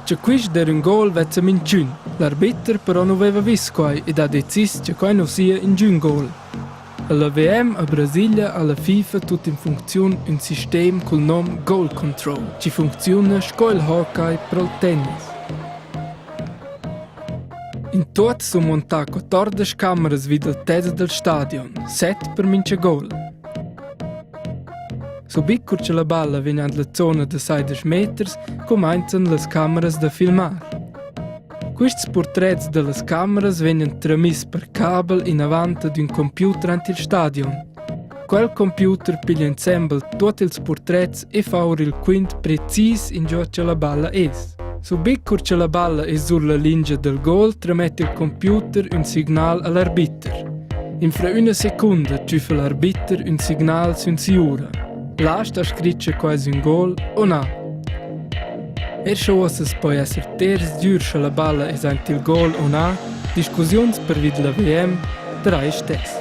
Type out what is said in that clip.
Che quist d'eira ün gol vezza minchün. L'arbiter però nu vaiva vis quai ed ha decis cha quai nu sia ingün gol. Alla VM a Brasilia ha la FIFA tut in funcziun ün sistem cul nom Goal Control chi funcziuna sco il hockey pro'l tennis. In tuot sun montà quattordesch cameras vi dal teza dal stadion, set per mincha gol. Subit cur cha la balla vegn ant la zona da saidesch meters cumainzan las cameras da filmar. Quists purtrets da las cameras vegnan tramiss per cabel inavant ad ün computer ant il stadion. Quel computer piglia insembel tuot ils purtrets e fa our il quint precis ingio cha la balla es. Subit cur cha la balla es sur la lingia dal gol trametta il computer ün signal a l'arbiter. Infra üna secunda tschüffa l'arbiter ün signal sün si'ura. Là sta scrit sche quai es ün gol o na. Er sche uossa as po esser ter sgür scha la balla es aint il gol o na, discussiuns pervi da la VM darai stess.